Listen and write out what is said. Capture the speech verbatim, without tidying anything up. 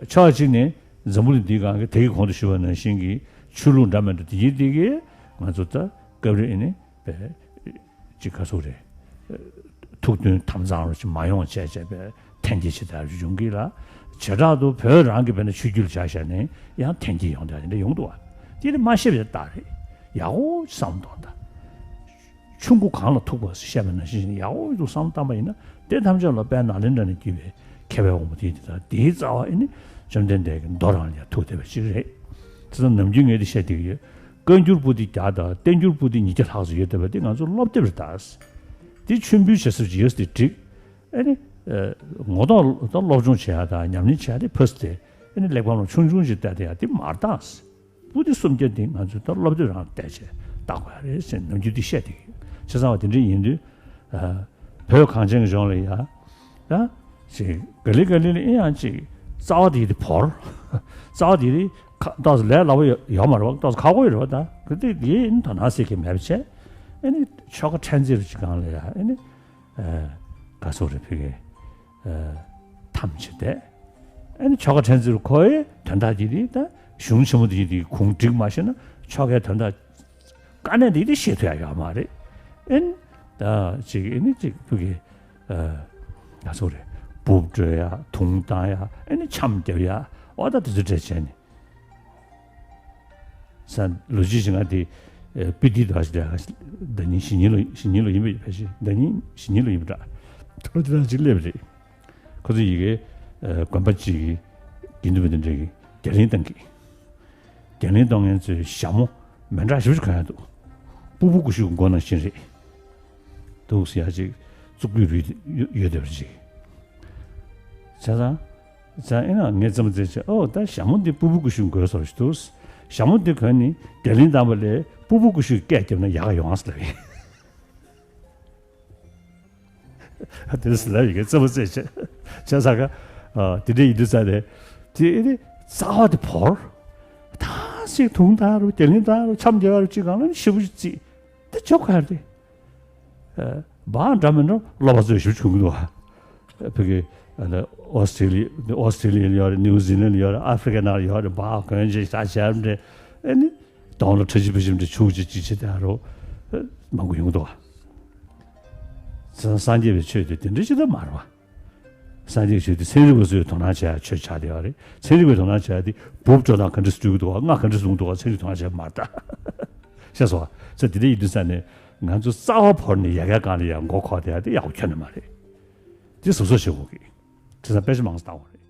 ཕྱོགས་གཅིག་ནས་འཛམ་བུ་གླིང་འདིའི་སྒང་གི་དེ་གི་གོང་དུ་ཞུས་པ་ནང་བཞིན་གྱི་ཆོས་ལུགས་འདྲ་མི་འདྲ་དེ་གྱིས་དེ་གིས་ང་ཚོ་ད་སྐབས་རེ་ཨེ་ནི་པས་ཅིག་ག་ཚོད་རེད། ཐུགས་མཐུན་དམ་གཙང་རུ་ཅིག་མ་ཡོང་བྱས་བྱས་པས་འཐེན་འཁྱེར་བྱེད་ཐབས་ཡོང་གི་ལ། བྱེ་བྲག་ཏུ་བོད་རང་གི་བས་ན་ཆོས་བརྒྱུད་ལ་བྱ་བཞག་ནས་ཡང་འཐེན་འཁྱེར་ཡོང་དེ་འདྲ་ཡོང་འདུག་བ། དེ་ནི་མ་ཤེས་པའི་རྟགས་རེད། ཡག་པོ་བསམ་གཏོང་དང་། ཆུ་མགོ་གངས་ལ་ཐུག་པ་བཤད་པ་ནང་བཞིན་ཡག་པོ་འདུག་བསམ་བཏང་པ་ཡིན་ན་དེ་ཐམས་ཅད་ལ་དཔལ་ནཱ་ལེནྡྲ་ནས་བརྒྱུད་པའི་མཁས་པའི་དབང་པོ་དེ་དེ་དང་དེའི་རྩ་བ་ཨེ་ནི་བཅོམ་ལྡན་འདས་ཀྱི་མདོ་རང་ལ་ཡང་ཐུག་བསྡད་པ་ཅིག་རེད། དེ་ཚོ་ནམ་རྒྱུན་ངས་དེ་བཤད་བསྡད་ཀྱི་ཡོད། བཀའ་འགྱུར་པོ་ཏི་བརྒྱ་དང་བསྟན་འགྱུར་པོ་ཏི་ཉིས་བརྒྱ་ལྷག་ཙམ་ཡོད་བསྡད་པ་དེ་ང་ཚོ་སློབ་དེབ་རེད་ད། དེ་མཆོད་འབུལ་བྱེད་ས་ཅིག་ཡོད་ཟེར་དེ་འགྲིག་ཨེ་ནི། ངོ་ཐོག་ད་སློབ་སྦྱོང་བྱེད་ཡ་དང་ཉམས་ལེན་བྱེད་ཡ་དེ་ཕ་སི་དེ་ཨེ་ནི་གླེགས་བམ་ལ་ཆུང་ཆུང་ཞིག་བལྟས་ཏེ་ཡ་དེ་མ་རེད་ད། པོ་ཏི་སུམ་བརྒྱ་དེ་ང་ཚོས་ད་སློབ་དེབ་རང་བལྟས་བྱས་བལྟ་དགོས་ཡ་རེད་ཟེར་ནམ་རྒྱུན་དེ་བཤད་བསྡད་ཀྱི་ཡོད། བྱས་ཙང་བ་དེ་འདྲ་ཡིན་དུས། བོད་གངས་ཅན་གྱི་ལྗོངས་ལ་ཡ། ཡ། ཅིག་ག་ལེ་ག་ལེ་ལ་ཨེ་ཡང་ཅིག་རྩ་བ་དེ་དེ་བོར། རྩ་བ་དེ་དེ་ཁ་ཏོག་ཙམ་ལས་སླ་པོ་ཡོད་མ་རེད་བ། ཏོག་ཙམ་ཁག་པོ་ཡོད་རེད་བ། ད་ག་དེ་དེ་ཨེ་ནི་དོ་སྣང་སེལ་གྱི་མེད་པ་བྱས། ཨེ་ནི་ཆོལ་ཁ་ཕྲན་ཚེགས་རུ་ཅིག་སྒང་ལ་ཡ་ཨེ་ནི། ག་སོགས་རེ་ཕུལ་གི་ཐམས་ཅད་དེ། ཨ་ནི་ཆོལ་ཁ་ཕྲན་ཚེགས་རུ་ཁོའི་དོན་དག་དེ་དེ་ད་གཞུང་ཆེན་མོ་དེ་དེ་གུང་བསྒྲིགས་མ་ཤེས་ན་ཆོལ་ཁའི་དོན་དག་དཀའ་གནད་དེ་དེ་ཤེས་ཐུབ་ཡ་ཡོད་མ་རེད། ཨ་ནི་ད་ཅིག་ཨ་ནི་ཅིག་ཕུལ་གི་ག་སོགས་རེ་འབུབ་སྤྲོད་ཡ་དུང་བཏང་ཡ་ཨ་ནི་འཆམ་རྒྱབ་ཡ་འོ་ད་དེ་ཚོ་གྲས་བྱས་ནས། ས་ལོ་རྒྱུས་ཤིག་ང་དེ་པི་ཏི་དོ་ཞིག་ལ་ཟླ་ཉིན་ཞི་ཉིན་ལོ་ཞི་ཉིན་ལོ་ཡིན་པའི་ཕལ་ཆེར་ཟླ་ཉིན་ཞི་ཉིན་ལོ་ཡིན་པ་འདྲ། ཐོ་རེ་དེ་དང་ཅིག་སླེབས་རེད། ཁོ་ཚོ་ཡི་གེ་དགོན་པ་གཅིག་གི་དགེ་འདུན་པ་དེ་འདྲ་གི་རྒྱ་ལན་བཏང་གི་རྒྱ་ལན་གཏོང་མཁན་ཚོས་ཞྭ་མོ་མི་འདྲ་ཞིབ་ཅིག་གོན་ཡ་འདུག་སྤུ་སྤུ་གུ་ཤུ་གི་མགོ་ནང་བཞིན་རེད། འདུག་ཟེར་ཡ་ཅིག་བཙུགས་རྒྱུ་རུ་ཡོད་བསྡད་པ་ཅིག་བྱས་ཙང་། ཙང་ཨེ་ན་ངས་རྩེད་མོ་རྩེད་བྱས་ཨོ་ད་ཞྭ་མོ་འདི་སྤུ་སྤུ་གུ་ཤུ་དགོས་སོ་ཞིག་འདུག་ཞྭ་མོ་འདི་གོན་ནི་རྒྱ་གླིང་བཏང་པ་ལས་སྤུ་སྤུ་གུ་ཤུ་སྐད་བརྒྱབ་ན་ཡག་ཡོང་ཨ་ཟེར་ལབ་ཡིན། དེ་ཟེར་ལབ་ཡིན་གི་རྩེད་མོ་རྩེད་བྱས་བྱས་ས་ག་དེ་འདྲ་ཡིན་དུས་ཙང་ནས་དེ་ཨེ་ནི་རྩ་བ་དེ་བོར། ད་ཞིག་དུང་བཏང་རུ་རྒྱ་གླིང་བཏང་རུ་འཆམ་རྒྱག་རུ་ཅིག་གང་ལ་ནི་ཞེ་པོ་ཅིག་རྩིས་དེ་ཆོག་ག་རེད། བག་འདྲ་མི་འདྲ་སློབ་པ་ཚོས་ཞུ་བྱུང་གི་འདུག་བ། ཕ་གི་ཨོ་སི་ཀྲི་ལི་ཨོ་སི་ཀྲི་ལི་ཡོད་རེད། ནིའུ་ཛི་ལན་ཡོད་རེད། ཨ་ཧྥི་རི་ཀ་ནང་ཡོད་རེད། བག་གོན་ཅིག་ཤ་བྱས་རེད། ཨེ་ནི་གདོང་ལ་ཁྲ་ཆིབ་ཕ་ཆིབ་འདྲ་བྱུག་ཅིག་ཅིག་བྱེད་དེ་ཨ་རོ་མང་པོ་ཡོང་གི་འདུག་བ། སངས་རྒྱས་པའི་ཆོས་དེ་དེ་འདྲ་ཅིག་ད་མ་རེད་བ། སངས་རྒྱས་ཆོས་དེ་ཚན་རིག་པ་ཚོས་དོ་སྣང་བྱེད་ཡ་ཆོས་ཆགས་བསྡད་པ་རེད། ཚན་རིག་པས་དོ་སྣང་བྱེད་ཡ་དེ་འབུབ་སྤྲོད་སྟངས་ག་འདྲ་སེ་སྤྲོད་ཀྱི་འདུག་བ། རྔ་ག་འདྲ་སེ་བརྡུང་གི་འདུག་བ། ཚན་རིག་དོ་སྣང་བྱེད་ཡ་མ་རེད་ད། ཤེས་སོང་བ། ཚེ་འདི་འདྲ་ཡིན་དུས་ས་ནས་ང་ཚོ་རྩ་བ་བོར་ནས་ཡ་གའི་སྒང་ལ་ཡ་མགོ་འཁོར་བསྡད་ཡ་དེ་ཡག་པོ་ཁྱོན་ནས་མ་རེད། དེ་གཟབ་གཟབ་བྱེད་དགོས་ཀྱི། དེ་ཚོ་དཔེ་ཆ་མང་ཙམ་ལྟ་དགོས་རེད།